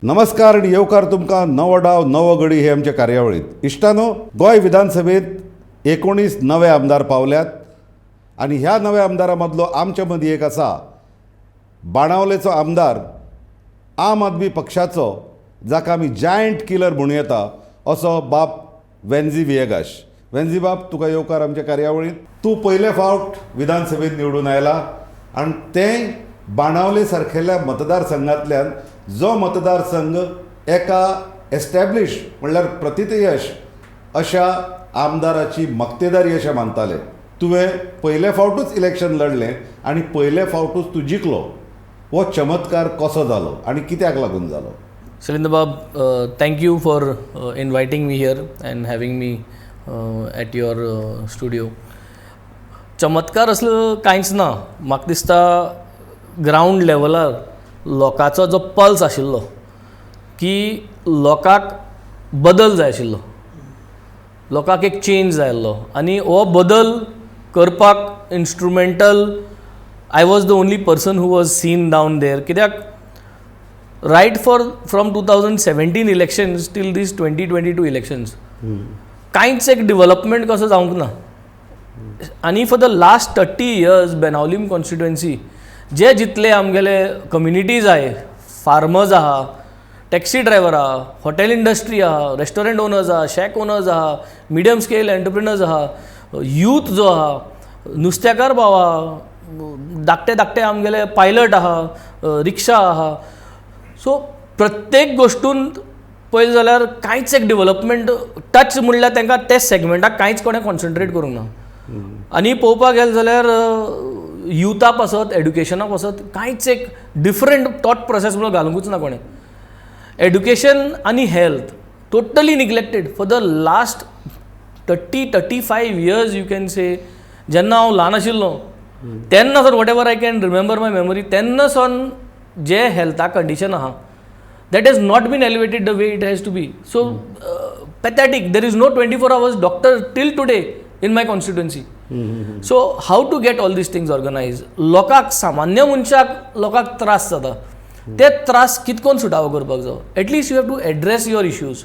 नमस्कार आनी येवकार तुमकां नवो डाव नवो गडी हे आमचे कार्यावळींत. इश्टानो, गोंय विधानसभेंत 19 नवे आमदार पावल्यात आनी ह्या नव्या आमदारां मदलो आमच्या मदीं एक आसा बाणावलेचो आमदार, आम आदमी पक्षाचो, जाका आमी जायंट किलर म्हणूं येता असो बाब वेन्झी वियेगाश. वेन्झी बाब, तुका येवकार आमच्या कार्यावळींत. तूं पयले फावट विधानसभेंत निवडून आयला आनी तें बाणावले सारकेल्या मतदारसंघांतल्यान, जो मतदारसंघ एका एस्टॅब्लीश म्हणल्यार प्रतितयश अशा आमदाराची मक्तेदारी अशें मानताले. तुवें पयले फावटूच इलेक्शन लडलें आनी पयले फावटूच तूं जिखलो. हो चमत्कार कसो जालो आनी कित्याक लागून जालो? Shailendra Bab, thank you for inviting me here and having me at your studio. चमत्कार असलो कांयच ना. म्हाका दिसता ग्रावंड लेवलार लोकांचो जो पल्स आशिल्लो की लोकांक बदल जाय आशिल्लो, लोकांक एक चेंज जाय आसलो आनी हो बदल करपाक instrumental I was the only person who was seen down there, कित्याक right for from 2017 elections till this 2022 elections कांयच एक डेव्हलपमेंट कसो जावंक ना. आनी for the last 30 years Benaulim constituency जे जितले आमगेले कम्युनिटीज आहाय, फार्मर्स आहा, टॅक्सी ड्रायवर आहा, हॉटेल इंडस्ट्री आहा, रेस्टॉरंट ओनर्स आहा, शॅक ओनर्स आहा, मिडियम स्केल एंटरप्रिनर्स आहा, यूथ जो आहा, नुस्तेकार भाव आहा, धाकटे धाकटे आमगेले पायलट आहा, रिक्षा आहा. सो प्रत्येक गोश्टून पळयलें जाल्यार कांयच एक डेव्हलपमेंट टच म्हणल्यार तांकां ते सेगमेंटाक कांयच कोणें कॉन्सन्ट्रेट करूंक ना. आनी पळोवपाक गेलें जाल्यार युथा पासत, एड्युकेशना पासत कांयच एक डिफरंट थॉट प्रोसेस म्हणून घालुंकूच ना कोणें. एड्युकेशन आनी health totally neglected for the last 30, 35 years, you can say. जेन्ना हांव ल्हान आशिल्लो तेन्ना सावन, whatever I can remember, my memory, तेन्ना सावन जे हेल्था कंडिशन आहा, that has not been elevated the way it has to be. So pathetic. There is no 24 hours doctor till today in my constituency. So how to get all these things organized? लोकांक, सामान्य मनशाक, लोकांक त्रास जाता, ते त्रास कितकोन सुटावो करपाक जावो. At least you have to address your issues.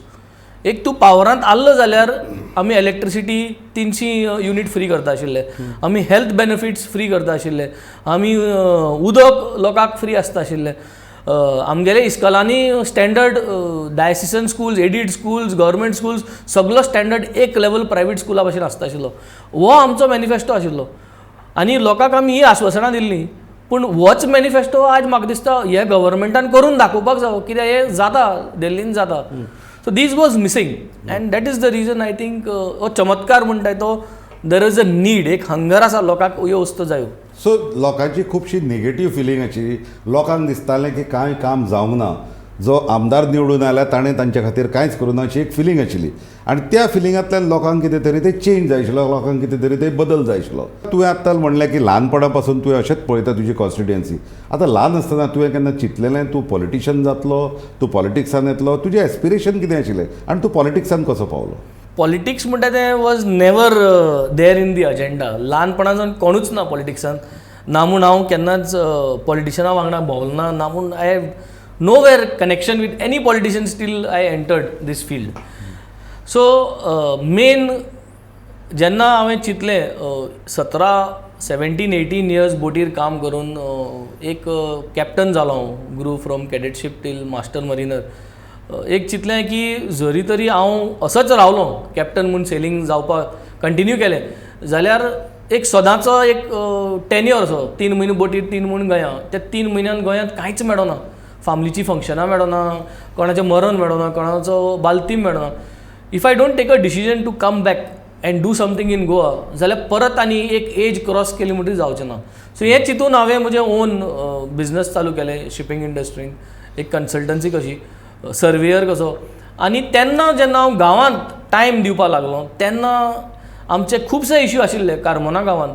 एक तूं पावरांत आहलो जाल्यार आमी इलेक्ट्रिसिटी 300 युनीट फ्री करता आशिल्ले, आमी हेल्थ बेनिफिट्स फ्री करता आशिल्ले, आमी उदक लोकांक फ्री आसता आशिल्लें, आमगेले इस्कॉलांनी standard, diocesan schools, aided schools, government schools, सगलो स्टँडर्ड एक लेवल प्रायवेट स्कुला भशेन आसता आशिल्लो. हो आमचो मॅनिफेस्टो आशिल्लो आनी लोकांक आमी ही आश्वासनां दिल्लीं. पूण होच मॅनिफेस्टो आज म्हाका दिसता हे गव्हर्मेंटान करून दाखोवपाक जावो, कित्याक हें जाता, दिल्लीन जाता. So this was missing and that is the reason, I think, हो चमत्कार म्हणटाय तो there is a need, एक हंगर आसा लोकांक, ह्यो वस्तू जायो. सो लोकांची खुबशी नेगेटीव फिलींग आशिल्ली. लोकांक दिसतालें की कांय काम जावंक ना, जो आमदार निवडून आयला ताणें तांचे खातीर कांयच करूं ना अशी एक फिलींग आशिल्ली आनी त्या फिलिंगांतल्यान लोकांक कितें तरी ते चेंज जाय आशिल्लो, लोकांक कितें तरी ते बदल जाय आशिल्लो. तुवें आत्तां म्हणलें की ल्हानपणा पासून तुवें अशेंच पळयता तुजी कॉन्स्टिट्युएन्सी. आतां ल्हान आसतना तुवें केन्ना चिंतलेलें तूं पॉलिटिशन जातलो, तूं पॉलिटिक्सान येतलो? तुजें एस्पिरेशन कितें आशिल्लें आनी तूं पॉलिटिक्सान कसो पावलो? पॉलिटिक्स म्हणटा तें was never there in the agenda. ल्हानपणासान कोणूच ना पॉलिटिक्सान ना म्हूण हांव केन्नाच पॉलिटिशना वांगडा भोंवलो ना, ना म्हूण I have nowhere connection with any politicians till I entered this field. So main जेन्ना हांवें चिंतलें, 17, 17, 18 इयर्स बोटीर काम करून एक कॅप्टन जालो हांव, grew from cadetship till master mariner. एक चिंतलें की जरी तरी हांव असोच रावलो कॅप्टन म्हूण, सेलिंग जावपाक कंटिन्यू केलें जाल्यार एक सदांचो एक टेन्युअर असो, 3 म्हयने बोटीर, 3 म्हयने गोंया. त्या 3 म्हयन्यान गोंयांत कांयच मेळना, फामिलीचीं फंक्शनां मेळना, कोणाचें मरण मेळना, कोणाचो बालतीम मेळना. If I don't take a decision to come back and do something in Goa जाल्यार परत आनी एक एज क्रॉस केली म्हणटकीर जावचें ना. सो हें चिंतून हांवें म्हजें ओन बिजनस चालू केलें शिपींग इंडस्ट्रीन, एक कन्सल्टन्सी कशी, सर्वेयर कसो. आनी तेन्ना जेन्ना हांव गांवांत टायम दिवपाक लागलो तेन्ना आमचे खुबशे इश्यू आशिल्ले कारमोना गांवांत.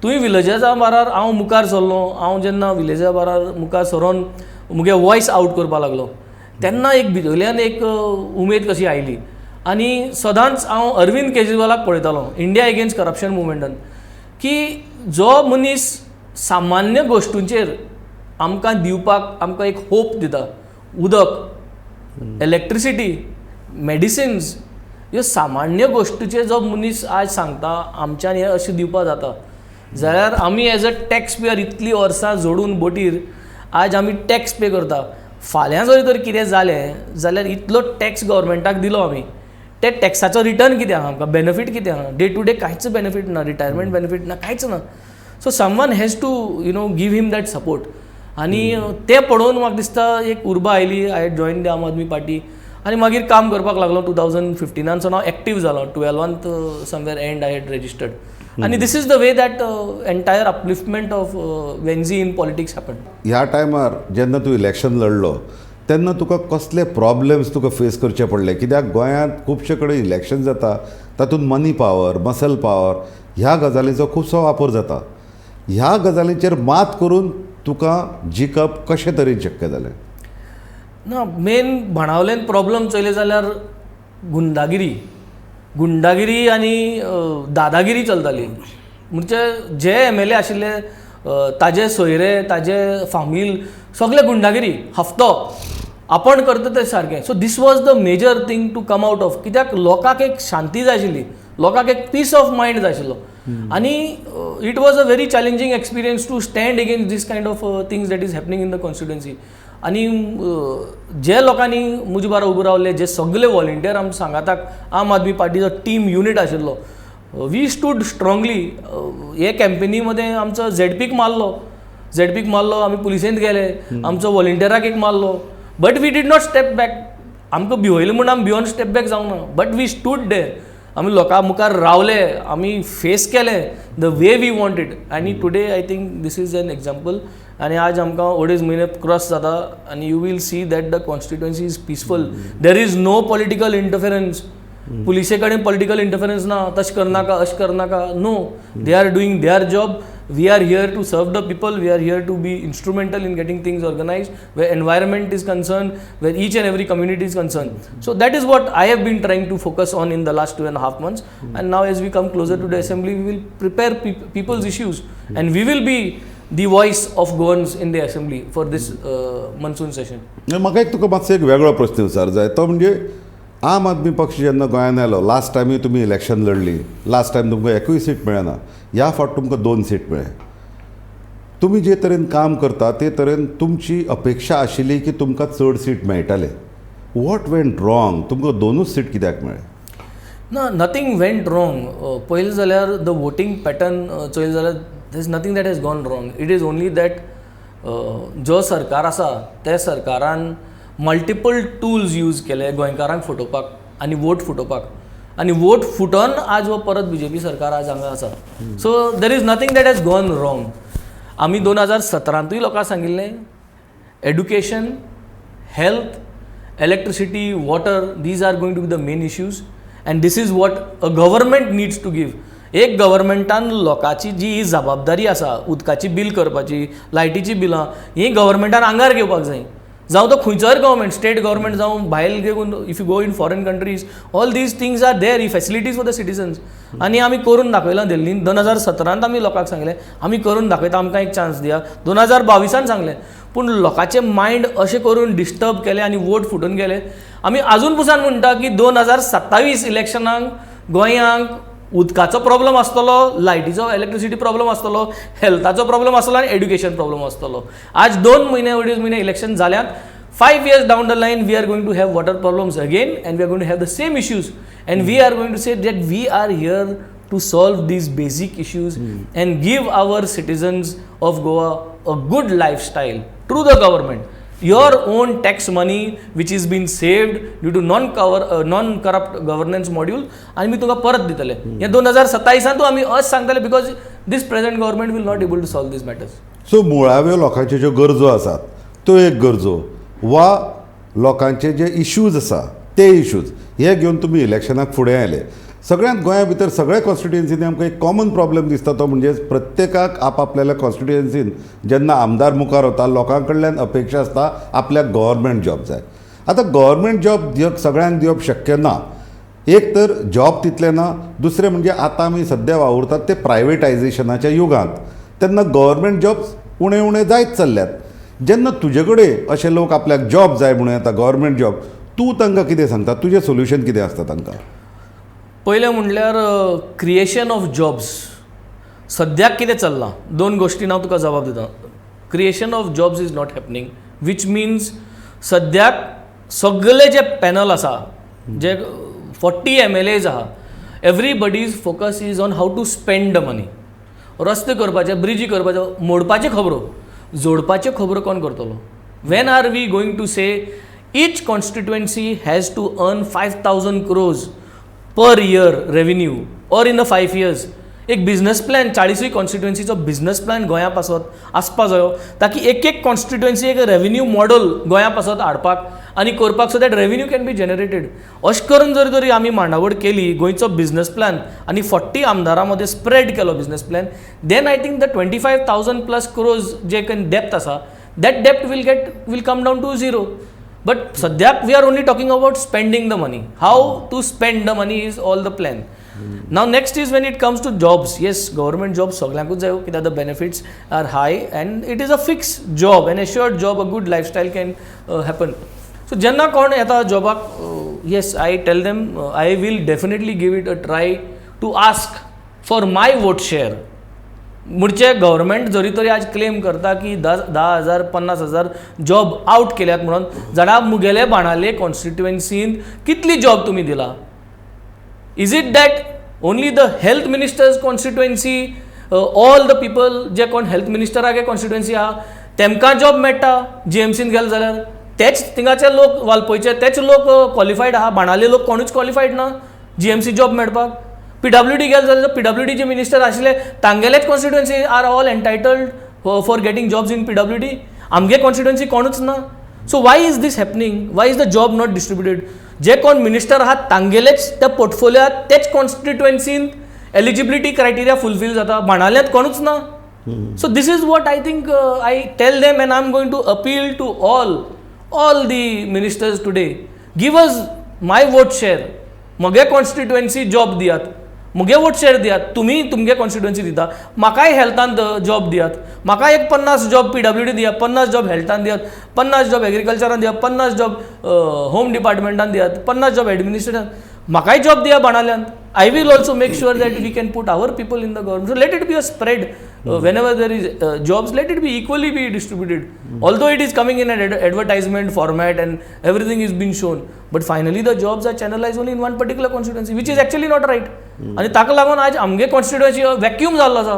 थंय विलेजर्सा बारार हांव मुखार सरलो. हांव जेन्ना विलेजा बारार मुखार सरोन मुगे वॉयस आवट करपाक लागलो तेन्ना एक भितरल्यान एक उमेद कशी आयली. आनी सदांच हांव अरविंद केजरीवालाक पळयतालो इंडिया एगेन्स्ट करप्शन मुवमेंटान, की जो मनीस सामान्य गोश्टींचेर आमकां दिवपाक, आमकां एक होप दिता, उदक. इलेक्ट्रिसिटी, मेडिसिन्स, ह्यो सामान्य गोश्टीचे जो मनीस आज सांगता आमच्यान हें अशें दिवपा जाता जाल्यार आमी एज अ टॅक्स पेयर इतलीं वर्सां जोडून बोटीर आज आमी टॅक्स पे करता. फाल्यां जर तर कितें जालें जाल्यार इतलो टॅक्स गव्हर्मेंटाक दिलो आमी, ते टॅक्साचो रिटर्न कितें आहा आमकां, बेनिफीट कितें आहा? डे टू डे कांयच बेनिफीट ना, रिटायरमेंट बेनिफीट ना, कांयच ना. So someone has to give him that support. आनी तें पळोवन म्हाका दिसता एक उर्बा आयली. I join the Aam Aadmi Party आनी मागीर काम करपाक लागलो. 2015 सावन हांव एक्टीव जालो. 12 त somewhere end I had registered आनी this is the way that entire upliftment of Venzy in politics happen. ह्या टायमार जेन्ना तूं इलेक्शन लढलो तेन्ना तुका कसले प्रॉब्लम्स तुका फेस करचे पडले? कित्याक गोंयांत खुबशे कडेन इलेक्शन जाता, तातूंत मनी पावर, मसल पावर ह्या गजालींचो खुबसो वापर जाता. ह्या गजालींचेर मात करून तुका जिखप कशें तरेन शक्य जालें? ना, मेन बाणावलेन प्रॉब्लम चोयले जाल्यार गुंडागिरी, गुंडागिरी आनी दादागिरी चलताली. म्हणजे जे एमएलए आशिल्ले, ताजे सोयरे, ताजे फामील, सगळे गुंडागिरी, हफ्तो आपण करता ते सारकें. So this was the major thing to come out of, कित्याक लोकांक एक शांती जाय आशिल्ली, लोकांक एक पीस ऑफ मायंड जाय आशिल्लो. आनी it was a very challenging experience to stand against this kind of things that is happening in the constituency. आनी जे लोकांनी म्हजे बारा उबे रावले, जे सगळे वॉलंटियर आम सांगाताक आम आदमी पार्टीचो टीम युनीट आशिल्लो, we stood strongly. हे कॅम्पेनी मदें आमचो झेडपीक मारलो, झेडपीक मारलो, आमी पुलिसेंत गेले, आमचो वॉलंटियराक एक मारलो, but we did not step back. आमकां भिवयलें म्हूण आमी भिवन स्टेप बॅक जावंक ना, but we stood there. आमी लोकां मुखार रावले, आमी फेस केलें the way we wanted. आनी today I think this is an example. आनी आज आमकां अडेज म्हयने क्रॉस जाता आनी you will see that the constituency is peaceful. There is no political interference. पुलिसे कडेन पॉलिटिकल इंटरफेरन्स ना, तशें करनाका, अशें करनाका. No, they are doing their job. We are here to serve the people. We are here to be instrumental in getting things organized where environment is concerned, where each and every community is concerned. So that is what I have been trying to focus on in the last 2.5 months. And now as we come closer to the assembly, we will prepare people's issues and we will be the voice of Goans in the assembly for this monsoon session. म्हाका एक तुका मातसो एक वेगळो प्रस्न विचार जाय, तो म्हणजे आम आदमी पक्ष जेन्ना गोंयांत आयलो, लास्ट टायमूय तुमी इलेक्शन लढली, लास्ट टायम तुमकां एकूय सीट मेळना, ह्या फावट तुमकां दोन सीट मेळ्ळे. तुमी जे तरेन काम करता ते तरेन तुमची अपेक्षा आशिल्ली की तुमकां चड सीट मेळटाले. What went wrong? तुमकां दोनूच सीट कित्याक मेळ्ळे? ना, nothing went wrong. पळयलें जाल्यार the voting pattern चोयलें जाल्यार there is nothing that has gone wrong. It is only that जो सरकार आसा त्या सरकारान मल्टिपल टूल्स यूज केले गोंयकारांक फटोवपाक आनी वोट फुटोवपाक. आनी वोट फुटोन आज हो परत बीजेपी सरकार आज हांगा आसा. So there is nothing that has gone wrong. आमी 2017तूय लोकांक सांगिल्लें, education, health, electricity, water, these are going to be the main issues and this is what a government needs to give. एक गव्हर्मेंटान लोकांची जी ही जबाबदारी आसा, उदकाची बील करपाची, लायटीची बिलां, ही गव्हर्मेंटान आंगार घेवपाक जाय. जावं तो खंयचोय गव्हर्मेंट, स्टेट गव्हर्मेंट जावं, भायल घेवन if you go in foreign countries, all these things are there, he facilities for the citizens. आनी आमी करून दाखयलां दिल्लीन. 2017त आमी लोकांक सांगलें, आमी करून दाखयता, आमकां एक चान्स दिया. 2022न सांगलें, पूण लोकांचे मायंड अशें करून डिस्टर्ब केले आनी वोट फुटून गेले. आमी आजून पुसान म्हणटा की 2027 इलेक्शनाक गोंयांक उदकाचो प्रॉब्लम आसतलो, लायटीचो, इलेक्ट्रिसिटी प्रॉब्लम आसतलो, हेल्थाचो प्रॉब्लम आसतलो आनी एड्युकेशन प्रॉब्लम आसतलो. आज 2 म्हयने, अडेज म्हयने इलेक्शन जाल्यात. 5 years down the line, we are going to have water problems again and we are going to have the same issues, and we are going to say that we are here to solve these basic issues and give our citizens of Goa a good lifestyle through the government. Your own tax money which is been saved due to non corrupt governance module आनी मी तुका परत दितले. हे 2027त आमी अशें सांगतले, because this present government will not able to solve these matters. So मुळाव्यो लोकांच्यो ज्यो गरजो आसात त्यो एक गरजो वा लोकांचे जे इश्यूज आसा ते इश्यूज हे घेवन तुमी इलेक्शनाक फुडें आयले. सगळ्यांत गोंया भितर सगळ्या कॉन्स्टिट्युएन्सीनी आमकां एक कॉमन प्रॉब्लम दिसता, तो म्हणजे प्रत्येकाक आपआपल्याल्या कॉन्स्टिट्युएन्सीन जेन्ना आमदार मुखार वता, लोकां कडल्यान अपेक्षा आसता आपल्याक गव्हर्मेंट जॉब जाय. आतां गव्हर्मेंट जॉब दिवप सगळ्यांक दिवप शक्य ना. एक तर जॉब तितले ना, दुसरें म्हणजे आतां आमी सद्या वावुरतात ते प्रायवेटायजेशनाच्या युगांत, तेन्ना गव्हर्मेंट जॉब्स उणे उणे जायत चल्ल्यात. जेन्ना तुजे कडेन अशे लोक आपल्याक जॉब जाय म्हणून येता, गव्हर्मेंट जॉब, तूं तांकां कितें सांगता, तुजें सोल्युशन कितें आसता तांकां? पयलें म्हणल्यार क्रिएशन ऑफ जॉब्स. सद्याक कितें चल्लां, दोन गोश्टीन हांव तुका जबाब दिता. Creation of jobs is not happening, which means सद्याक सगळे जे पॅनल आसा, जे 40 MLAs आहा, everybody's focus is on how to spend the money. रस्ते करपाचे, ब्रिजी करपाचे, मोडपाचे खबरो, जोडपाच्यो खबरो कोण करतलो? When are we going to say each constituency has to earn 5,000 crores per year revenue or in a 5 years? एक बिझनस प्लॅन, चाळीसूय कॉन्स्टिट्युएन्सीचो बिझनस प्लॅन गोंया पासत आसपा जायो, ताकी एक एक कॉन्स्टिट्युएन्सी एक रेवेन्यू मॉडल गोंया पासत हाडपाक आनी करपाक, so that revenue can be generated. अशें करून जर तरी आमी मांडावळ केली, गोंयचो बिझनस प्लॅन आनी 40 आमदारां मदें स्प्रेड केलो business plan, then I think the 25,000 plus crores जे डेब्ट आसा, that debt will come down to zero. But सद्याक we are only talking about spending the money. How to spend the money is all the plan. Now next is when it comes to jobs. Yes, government job सगल्यांकूच जायो, कित्याक the benefits are high and it is a fix job, an assured job, a good lifestyle can happen. So जेन्ना कोण येता जॉबाक, yes, I tell them I will definitely give it a try to ask for my vote share. म्हणजे government जरी तरी आज claim करता की 10,000 50,000 जॉब आउट केल्यात म्हणून, जाणां मुगेले बाणाले कॉन्स्टिट्युएन्सीन कितली जॉब तुमी दिला? Is it that only the health minister's constituency, all the people जे कोण हेल्थ मिनिस्टरागे कॉन्स्टिट्युएन्सी आहा तेमकां जॉब मेळटा? जीएमसीन गेले जाल्यार तेच थिंगाचे लोक, वालपयचे तेच लोक क्वॉलिफायड आहा, बाणाले लोक कोणूच क्वॉलिफायड ना जीएमसी जॉब मेळपाक. पीडब्ल्यूडी गेले जाल्यार पीडब्ल्यूडीचे मिनिस्टर आशिल्ले तांगेलेच constituency are all entitled for getting jobs in PWD. आमगे कॉन्स्टिट्युएन्सी कोणूच ना. So why is this happening? Why is the job not distributed? जे कोण मिनिस्टर आहात तांगेलेच त्या पोर्टफोलियोत तेच कॉन्स्टिट्युएन्सीन एलिजिबिलिटी क्रायटेरिया फुलफील जाता, बाणाल्यांत कोणूच ना. So this is what I think I tell them, and I am going to appeal to all the ministers today: give us my vote share. म्हगे constituency job दियात, म्हगे vote share दियात. तुमी तुमगे constituency दिता, म्हाकाय हेल्थांत जॉब दियात, म्हाका एक 50 जॉब पीडब्ल्यूडी दियात, 50 जॉब हेल्थान दियात, 50 जॉब एग्रीकल्चरान दियात, 50 जॉब होम डिपार्टमेंटान दियात, 50 जॉब एडमिनिस्ट्रेशन, म्हाकाय जॉब दिया बाणाल्यांत. I will also make sure that we can put our people in the government. So let it be a spread. Whenever there is jobs, let it be equally be distributed. Although it is coming in an advertisement format and everything is being shown, but finally the jobs are channelized only in one particular constituency, which is actually not right. आनी ताका लागून आज आमगे constituency vacuum जाल्लो आसा,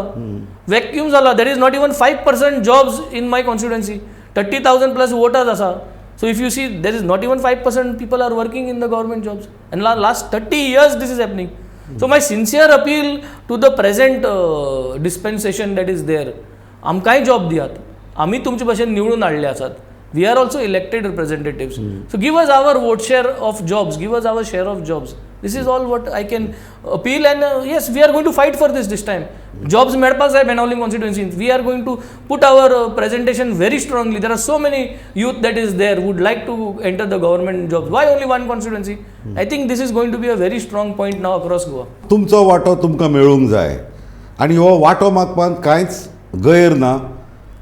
vacuum जाला. There is not even 5% jobs in my constituency. 30,000 plus voters आसा. So if you see, there is not even 5% people are working in the government jobs, and last 30 years this is happening. So my sincere appeal to the present dispensation that is there, आमकांय job दियात. आमी तुमचे भशेन निवडून हाडले आसात. We are also elected representatives, so give us our vote share of jobs, give us our share of jobs. This is all what I can appeal, and yes, we are going to fight for this. This time jobs मेळपाक जाय Benaulim कॉन्स्टिट्युएन्सीन. We are going to put our presentation very strongly. There are so many youth that is there would like to enter the government jobs. Why only one constituency? I think this is going to be a very strong point now across Goa. तुमचो वांटो तुमकां मेळूंक जाय आनी हो वांटो मागपांत कांयच गैर ना,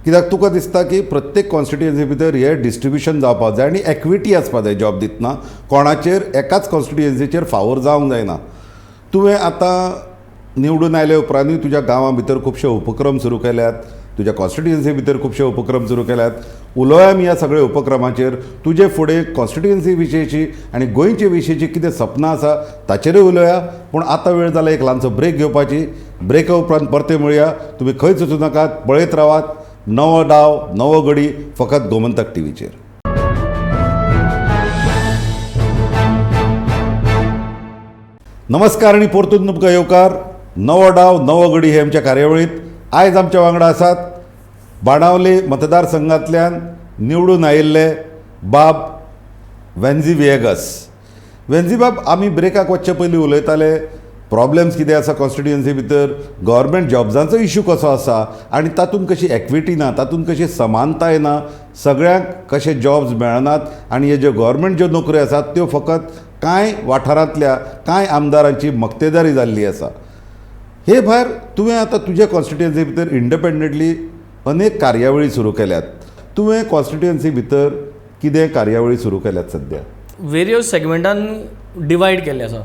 कित्याक तुका दिसता की प्रत्येक कॉन्स्टिट्युएन्सी भितर हे डिस्ट्रिब्युशन जावपाक जाय आनी एक्विटी आसपा जाय. जॉब दितना कोणाचेर एकाच कॉन्स्टिट्युएन्सीचेर फावोर जावंक जायना. तुवें आतां निवडून आयले उपरांतूय तुज्या गांवां भितर खुबशे उपक्रम सुरू केल्यात, तुज्या कॉन्स्टिट्युएन्सी भितर खुबशे उपक्रम सुरू केल्यात. उलोवया आमी ह्या सगळ्या उपक्रमाचेर. तुजे फुडें कॉन्स्टिट्युएन्सी विशींची आनी गोंयचे विशींची कितें सपनां आसा ताचेरूय उलोवया, पूण आतां वेळ जाला एक ल्हानसो ब्रेक घेवपाची. ब्रेका उपरांत परते मेळुया. तुमी खंयच वचूं नाकात, पळयत रावात नवो डाव नवो गडी फकत गोमंतक टीव्हीचेर. नमस्कार आनी परतून तुमकां येवकार नवो डाव नवो गडी हे आमच्या कार्यावळींत. आयज आमच्या वांगडा आसात बाणावले मतदारसंघांतल्यान निवडून आयिल्ले बाब वेन्झी विएगस. वेन्झी बाब, आमी ब्रेकाक वचचे पयलीं उलयताले प्रॉब्लम्स कितें आसा कॉन्स्टिट्युएन्सी भितर, गव्हर्मेंट जॉब्सांचो इशू कसो आसा आनी तातूंत कशी एक्विटी ना, तातूंत कशी समानताय ना, सगळ्यांक कशे जॉब्स मेळनात आनी हे ज्यो गव्हर्मेंट ज्यो नोकऱ्यो आसात त्यो फकत कांय वाठारांतल्या कांय आमदारांची मक्तेदारी जाल्ली आसा. हे भायर तुवें आतां तुज्या कॉन्स्टिट्युएन्सी भितर इंडिपेंडंटली अनेक कार्यावळी सुरू केल्यात. तुवें कॉन्स्टिट्युएन्सी भितर कितें कार्यावळी सुरू केल्यात सद्या? वेरियस सेगमेंटान डिवायड केल्ले आसा.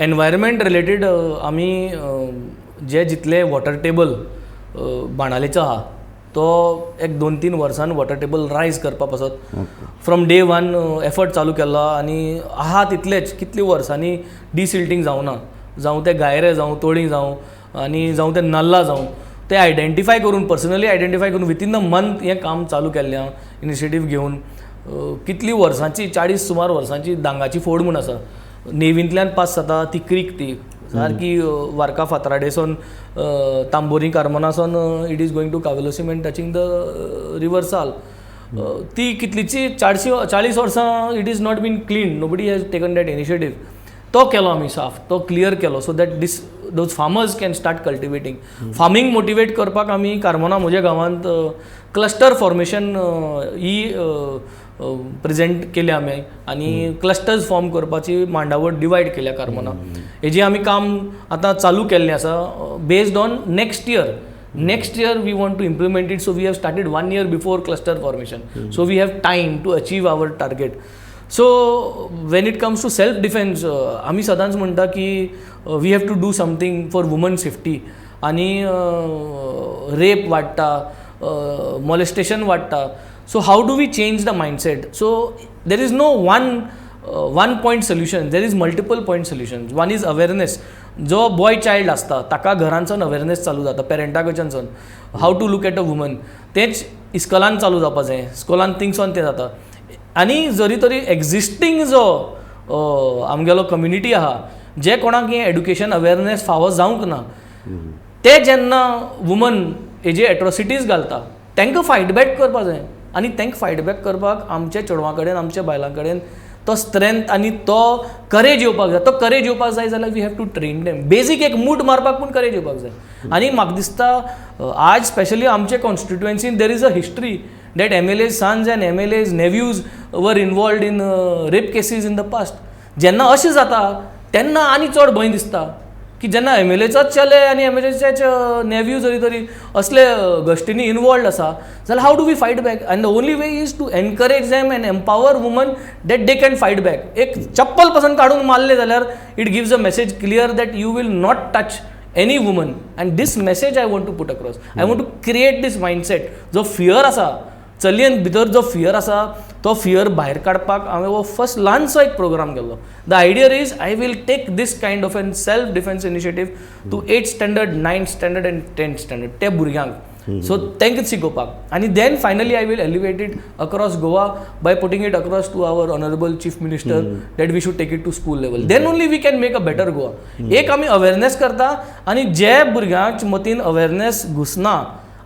एनवायरमेंट रिलेटेड आमी जे जितले वॉटर टेबल बाणालेचो आहा तो एक 2-3 वर्सान वॉटर टेबल रायज करपा पासत फ्रॉम डे वन एफर्ट चालू केल्लो आनी आहा तितलेच कितले वर्सांनी डिसिल्टींग जावना, जावं ते गायरे जावं, तोळी जावं आनी जावं ते नल्ला जावं, ते आयडेंटिफाय करून, पर्सनली आयडेंटिफाय करून विथीन the month हें काम चालू केल्लें आहा इनिशिएटीव घेवन. कितली वर्सांची, 40 सुमार वर्सांची दांगाची फोड म्हूण आसा, नेवींतल्यान पास जाता ती क्रीक, ती सारकी वार्का फातराडेसून Tambori कार्मोनासून it is going to Cavelossim and touching the river Sal. ती कितलीची 440 वर्सां it is not been clean, nobody has taken that initiative. तो केलो आमी साफ, तो क्लियर केलो so that this those farmers can start cultivating. Farming motivate करपाक आमी कार्मोना म्हज्या गांवांत क्लस्टर फॉर्मेशन ही प्रेजेंट केल्या आमी आनी क्लस्टर्स फॉर्म करपाची मांडावळ डिवायड केल्या कार्मोना. हेजी आमी काम आतां चालू केल्लें आसा based on next year. Next year we want to implement it, so we have started 1 year before cluster formation, so we have time to achieve our target. So when it comes to self defence, आमी सदांच म्हणटा की we have to do something for woman safety. आनी rape वाडटा, molestation वाडटा, so how do we change the mindset? So there is no one point solution, there is multiple point solution. One is awareness. जो boy child आसता ताका घरांतसून awareness चालू जाता, पेरंटा कडच्यानसून, how to look at a woman. तेंच इस्कॉलान चालू जावपा जाय, स्कुलान थिंगसून तें जाता. आनी जरी तरी एग्जिस्टींग जो आमगेलो कम्युनिटी आहा, जे कोणाक हें एड्युकेशन अवेरनेस फावो जावंक ना, ते जेन्ना वुमन हेजे एट्रोसिटीज घालता तांकां फायट बॅक करपा जाय. आनी तांकां फायट बॅक करपाक आमच्या चेडवां कडेन, आमच्या बायलां कडेन तो स्ट्रेंथ आनी तो करेज येवपाक जाय. तो करेज येवपाक जाय जाल्यार we have to train them. Basic एक मूठ मारपाक पूण करेज येवपाक जाय. आनी म्हाका दिसता आज स्पेशली आमचे कॉन्स्टिट्युएन्सीन there is a history that MLA's sons and MLA's nephews were involved in rape cases in the past. जेन्ना अशें जाता तेन्ना आनी चड भंय दिसता की जेन्ना एमएलएचोच चले आनी एमएलएचेच नेव्यू जरी तरी असले गश्टींनी इनवॉल्वड आसा जाल्यार how do we fight back? And the only way is to encourage them and empower woman that they can fight back. एक चप्पल पसून काडून मारलें जाल्यार it gives a message clear that you will not touch any woman. And this message I want to put across. I want to create this mindset. जो fear आसा चलयेन भितर, जो फियर आसा तो फियर भायर काडपाक हांवें हो फर्स्ट ल्हानसो एक प्रोग्राम केल्लो. The idea is I will take this kind of an self defence initiative to 8th standard, 9th standard and 10th standard त्या भुरग्यांक, सो तांकां शिकोवपाक. आनी then finally I will elevate it across Goa by putting it across to our honourable chief minister that we should take it to school level. Then only we can make a better Goa. एक आमी awareness करता आनी जे भुरग्यांच्या मतीन awareness घुसना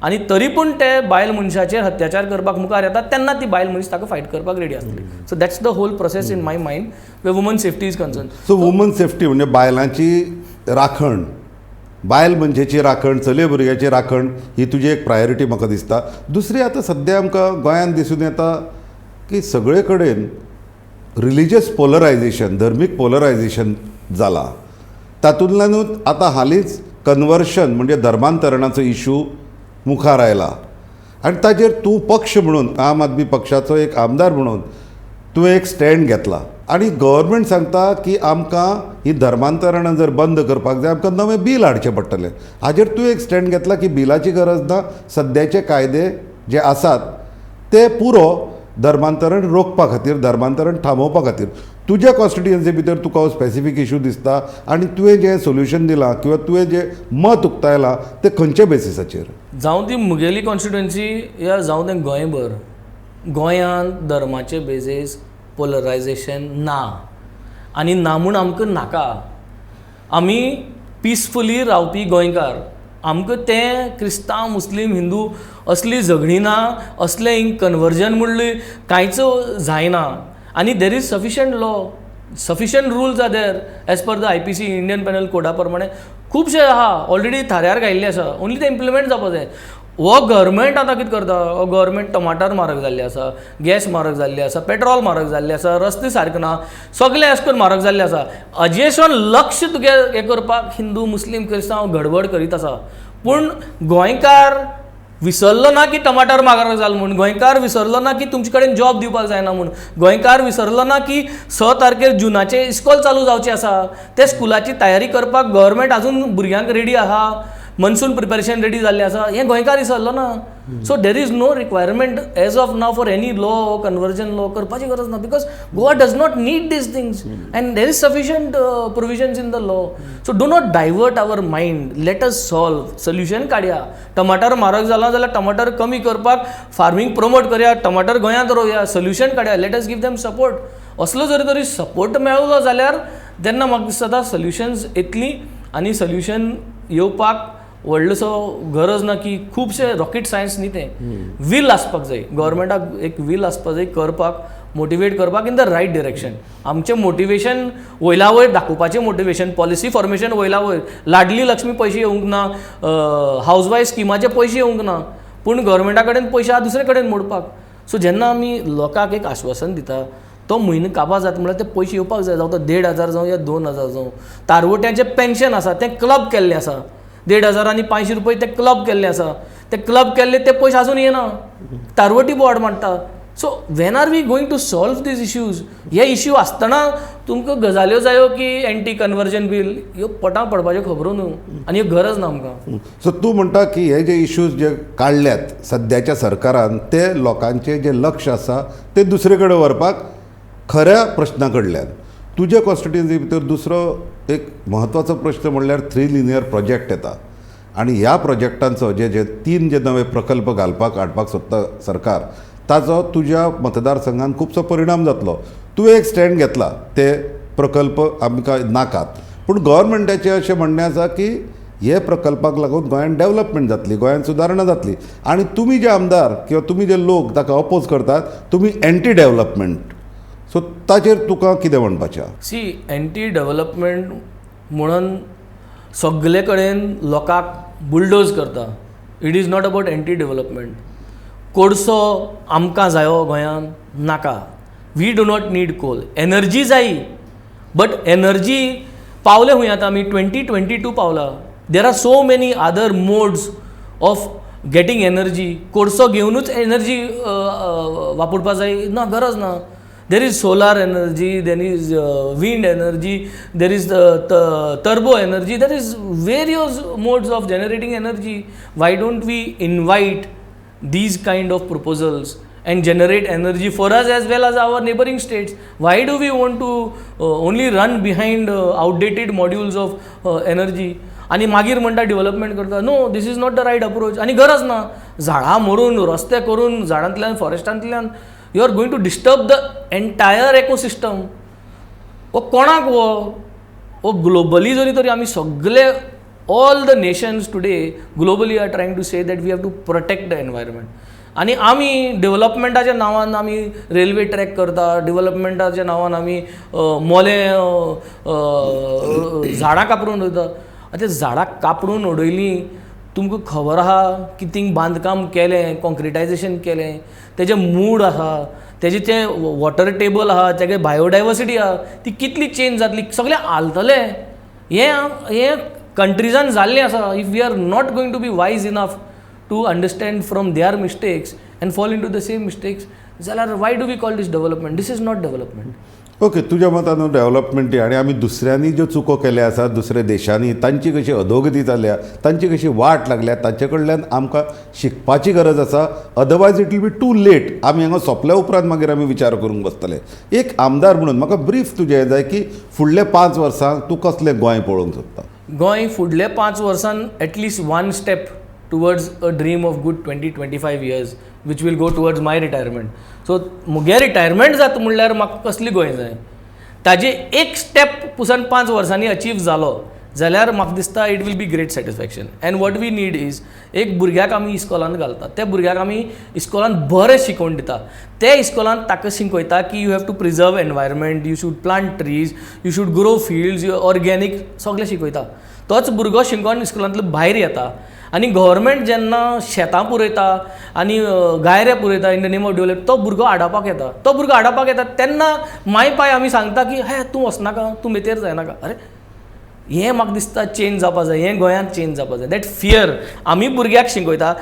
आनी तरी पूण ते बायल मनशाचेर अत्याचार करपाक मुखार येतात तेन्ना ती बायल मनीस ताका फायट करपाक रेडी आसतली. So that's the whole process in my mind where woman safety is concern. So woman safety म्हणजे बायलांची राखण, बायल मनशेची राखण, चलये भुरग्याची राखण ही तुजी एक प्रायोरिटी म्हाका दिसता. दुसरी, आतां सद्या आमकां गोंयांत दिसून येता की सगळे कडेन रिलिजियस पोलरायझेशन, धर्मीक पोलरायझेशन जालां. तातूंतल्यानूच आतां हालींच कन्वर्शन म्हणजे धर्मांतरणाचो इशू मुखार आयला आनी ताजेर तूं पक्ष म्हणून, आम आदमी पक्षाचो एक आमदार म्हणून तुवें एक स्टँड घेतला आनी गव्हर्मेंट सांगता की आमकां ही धर्मांतरणां जर बंद करपाक जाय आमकां नवें बील हाडचें पडटलें. हाजेर तुवें एक स्टँड घेतला की बिलाची गरज ना, सद्याचे कायदे जे आसात ते पुरो धर्मांतरण रोखपा खातीर, धर्मांतरण थांबोवपा खातीर. तुज्या कॉन्स्टिट्युएन्सी भितर तुका हो स्पेसिफीक इशू दिसता आनी तुवें जें सोल्युशन दिलां किंवा तुवें जें मत उक्तायलां तें खंयच्या बेसिसाचेर? जावं ती मुगेली कॉन्स्टिट्युएन्सी या जावं तें गोंयभर, गोंयांत धर्माचे बेजीस पोलरायझेशन ना आनी ना म्हूण आमकां नाका. आमी पिसफुली रावपी गोंयकार, आमकां तें क्रिस्तांव मुस्लीम हिंदू असली झगडीं ना, असलें कन्वर्जन म्हणलें कांयच जायना. आनी there is sufficient law, sufficient rules are there as per the IPC, Indian Penal कोडा प्रमाणे खुबशे आहा ऑलरेडी थाऱ्यार घायिल्ले आसा, ओन्ली ते इम्प्लिमेंट जावपा जाय. हो गव्हर्मेंट आतां कितें करता, हो गव्हर्मेंट टमाटर म्हारग जाल्ले आसा, गॅस म्हारग जाल्ली आसा, पेट्रोल म्हारग जाल्लें आसा, रस्ते सारके ना, सगळें अशें करून म्हारग जाल्लें आसा. अजेशन लक्ष तुगे हें करपाक हिंदू मुस्लीम क्रिस्तांव गडबड करीत आसा, पूण गोंयकार विसरलो ना की टमाटर म्हारग जाल म्हूण, गोंयकार विसरलो ना की तुमचे कडेन जॉब दिवपाक जायना म्हूण, गोंयकार विसरलो ना की 6 तारखेर जुनाचें इस्कॉल चालू जावचें आसा, ते स्कुलाची तयारी करपाक गव्हर्मेंट आजून भुरग्यांक रेडी आहा, मनसून प्रिपरेशन रेडी जाल्लें आसा, हें गोंयकार विसरलो ना. So there is no requirement as of now for any law, conversion law करपाची गरज ना, because Goa does not need these things and there is sufficient provisions in the law. So do not divert our mind. Let us solve, solution काडया. टमाटर म्हारग जाला जाल्यार टमाटर कमी करपाक फार्मींग प्रमोट करया, टमाटर गोंयांत रोवया, सोल्युशन काडया. Let us give them support. असलो जरी तरी सपोर्ट मेळलो जाल्यार तेन्ना म्हाका दिसता सोल्युशन्स येतलीं आनी सोल्युशन येवपाक व्हडलोसो गरज ना की खुबशे रॉकेट सायन्स न्ही तें. वील आसपाक जाय, गव्हर्मेंटाक एक वील आसपाक जाय करपाक, मोटिवेट करपाक इन the right direction. आमचें मोटिवेशन वयल्या वयर दाखोवपाचें, मोटिवेशन पॉलिसी फॉर्मेशन वयल्या वयर. लाडली लक्ष्मी पयशे येवंक ना, हावज वायफ स्किमाचे पयशे येवंक ना, पूण गव्हर्मेंटा कडेन पयशे आहा दुसरे कडेन मोडपाक. सो जेन्ना आमी लोकांक एक आश्वासन दिता, तो म्हयनो काबार जाता म्हणल्यार ते पयशे येवपाक जाय, जावं तो 1500 जावं या 2000 जावं. तारवट्यांचें पेन्शन आसा तें क्लब केल्लें आसा, 1500 आनी 500 रुपया ते क्लब केल्ले आसा, ते क्लब केल्ले ते पयशे आजून येना, तारवटी बोवाळ मांडटा. So when are we going to solve these issues? हे इश्यू आसतना तुमकां गजाल्यो जायो की एंटी कन्वर्जन बील, ह्यो पटां पडपाच्यो खबरो न्हू आनी ह्यो गरज ना आमकां. सो तूं म्हणटा की हे जे इश्यूज जे काडल्यात सद्याच्या सरकारान, ते लोकांचें जें लक्ष आसा तें दुसरे कडेन व्हरपाक खऱ्या प्रश्ना कडल्यान. तुज्या कॉन्स्टिट्युएन्सी भितर दुसरो एक म्हत्वाचो प्रश्न म्हणल्यार थ्री लिनियर प्रोजेक्ट येता आनी ह्या प्रोजेक्टांचो जे जे तीन जे नवे प्रकल्प घालपाक हाडपाक सोदता सरकार, ताचो तुज्या मतदारसंघान खुबसो परिणाम जातलो. तुवें एक स्टँड घेतला, ते प्रकल्प आमकां नाकात, पूण गव्हर्मेंटाचें अशें म्हणणें आसा की हे प्रकल्पाक लागून गोंयांत डेवलपमेंट जातली, गोंयांत सुदारणा जातली आनी तुमी जे आमदार किंवा तुमी जे लोक ताका अपोज करतात, तुमी एंटी डेवलपमेंट. सो ताचेर तुका कितें म्हणपाचें आहा? सी, एंटी डेवलपमेंट म्हणून सगळे कडेन लोकांक बुलडोज करता. It is not about anti development. कोळसो आमकां जायो गोंयांत? नाका. We do not need coal. Energy जायी, बट एनर्जी पावले खंय आतां आमी? 2022 पावला. There are so many other modes of getting energy. कोळसो घेवनूच एनर्जी वापरपा जाय ना, गरज ना. There is solar energy, there is wind energy, there is turbo energy, there is various modes of generating energy. Why don't we invite these kind of proposals and generate energy for us as well as our neighboring states? Why do we want to only run behind outdated modules of energy? आनी मागीर म्हणटा development करता. No, this is not the right approach आनी गरज ना. झाडां मोडून, रस्ते करून, झाडांतल्यान, फॉरेस्टांतल्यान you are going to disturb the entire ecosystem. हो कोणाक हो हो ग्लोबली जरी तरी आमी सगळे, all the nations today globally are trying to say that we have to protect the environment. आनी आमी डेवलपमेंटाच्या नांवान आमी रेल्वे ट्रॅक करता, डेवलपमेंटाच्या नांवान आमी मोलें झाडां कापरून उडयता. आतां झाडां कापडून उडयलीं, तुमकां खबर आहा की थिंग बांदकाम केलें, कॉन्क्रिटायजेशन केलें, तेजें मूड आहा, तेजें तें वॉटर टेबल आहा, तेगे बायोडायवर्सिटी आहा, ती कितली चेंज जातली, सगळें हालतलें. हें हें कंट्रिजान जाल्लें आसा. If we are not going to be wise enough to understand from their mistakes and fall into the same mistakes, जाल्यार why do we call this development? This is not development. Okay, तुज्या मतान development आनी आमी दुसऱ्यांनी ज्यो चुको केल्या आसा दुसऱ्या देशांनी, तांची कशी अधोगती जाल्या, तांची कशी वाट लागल्या, तांचे कडल्यान आमकां शिकपाची गरज आसा. Otherwise it will be too late. आमी हांगा सोंपल्या उपरांत मागीर आमी विचार करूंक बसतले. एक आमदार म्हणून म्हाका ब्रीफ तुजें हें जाय की फुडल्या 5 वर्सांक तूं कसलें गोंय पळोवंक सोदता? गोंय फुडल्या 5 वर्सान at least one step towards a dream of good 20-25 years, which will go towards my retirement. So मुगे रिटायरमेंट जाता म्हणल्यार म्हाका कसली गोंय जाय, ताजे एक स्टेप पुसान 5 वर्सांनी अचीव जालो जाल्यार म्हाका दिसता it will be great satisfaction. And what we need is, एक भुरग्याक आमी इस्कॉलान घालता, त्या भुरग्याक आमी इस्कॉलान बरें शिकोवन दिता, ते इस्कॉलान ताका शिकयता की you have to preserve environment, you should plant trees, you should grow fields, organic, सगळें शिकयता. तोच भुरगो शिकोन इस्कुलांतलो भायर येता आनी गव्हर्मेंट जेन्ना शेतां पुरयता आनी गायरे पुरयता in the name of develop, तो भुरगो आडावपाक येता. तो भुरगो आडावपाक येता तेन्ना माय पाय आमी सांगता की हे तूं वचनाका, तूं मेतेर जायनाका. अरे, हें म्हाका दिसता चेंज जावपा जाय. हें गोंयांत चेंज जावपा जाय. That fear आमी भुरग्याक शिकयता.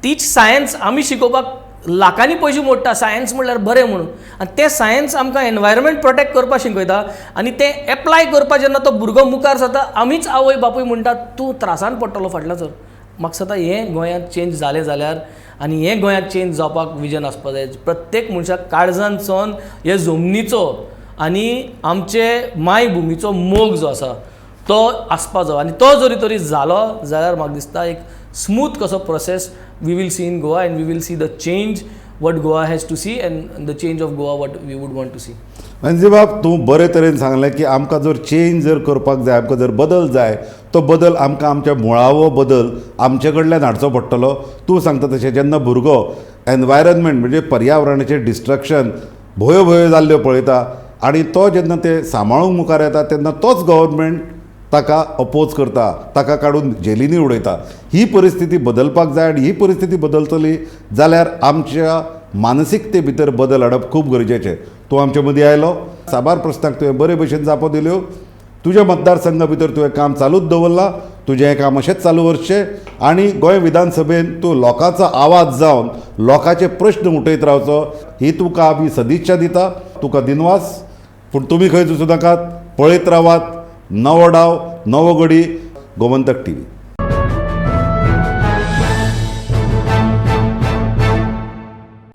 तीच सायन्स आमी शिकोवपाक लाखांनी पयशे मोडटा. सायन्स म्हणल्यार बरें म्हणून, आनी तें सायन्स आमकां एनवायरमेंट प्रोटेक्ट करपाक शिकयता आनी तें एप्लाय करपाक जेन्ना तो भुरगो मुखार जाता, आमीच आवय बापूय म्हणटा तूं त्रासान पडटलो फाटल्यान सर. म्हाका दिसता हें गोंयांत चेंज जालें जाल्यार, आनी हें गोंयांत चेंज जावपाक विजन आसपाक जाय. प्रत्येक मनशाक काळजान सावन हे जमनीचो आनी आमचे मायभुमीचो मोग जो आसा तो आसपा जायो, आनी तो जरी तरी जालो जाल्यार म्हाका दिसता एक स्मूथ कसो process we will see in Goa, and we will see the change what Goa has to see and the change of Goa what we would want to see. बाब, तूं बरे तरेन सांगलें की आमकां जर चेंज जर करपाक जाय, आमकां जर बदल जाय, तो बदल आमकां आमच्या मुळावो बदल आमचे कडल्यान हाडचो पडटलो. तूं सांगता तशें जेन्ना भुरगो एनवायरमेंट म्हणजे पर्यावरणाचें डिस्ट्रक्शन भोयो भोयो जाल्ल्यो पळयता आनी तो जेन्ना ते सांबाळूंक मुखार येता तेन्ना तोच गव्हर्मेंट ताका अपोज करता, ताका काडून जेलींनी उडयता. ही परिस्थिती बदलपाक जाय आनी ही परिस्थिती बदलतली जाल्यार आमच्या मानसिकते भितर बदल हाडप खूब गरजेचें. तूं आमचे मदीं आयलो, साबार प्रस्नांक तुवें बरे भशेन जापो दिल्यो. तुज्या मतदारसंघा भितर तुवें काम चालूच दवरलां, तुजें हें काम अशेंच चालू उरचें आनी गोंय विधानसभेन तूं लोकांचो आवाज जावन लोकांचे प्रश्न उठयत रावचो ही तुका आमी सदिच्छा दिता. तुका दिनवास. पूण तुमी खंय वचूं नाकात, पळयत रावात नवो डाव नवो गडी, गोमंतक टीव्ही.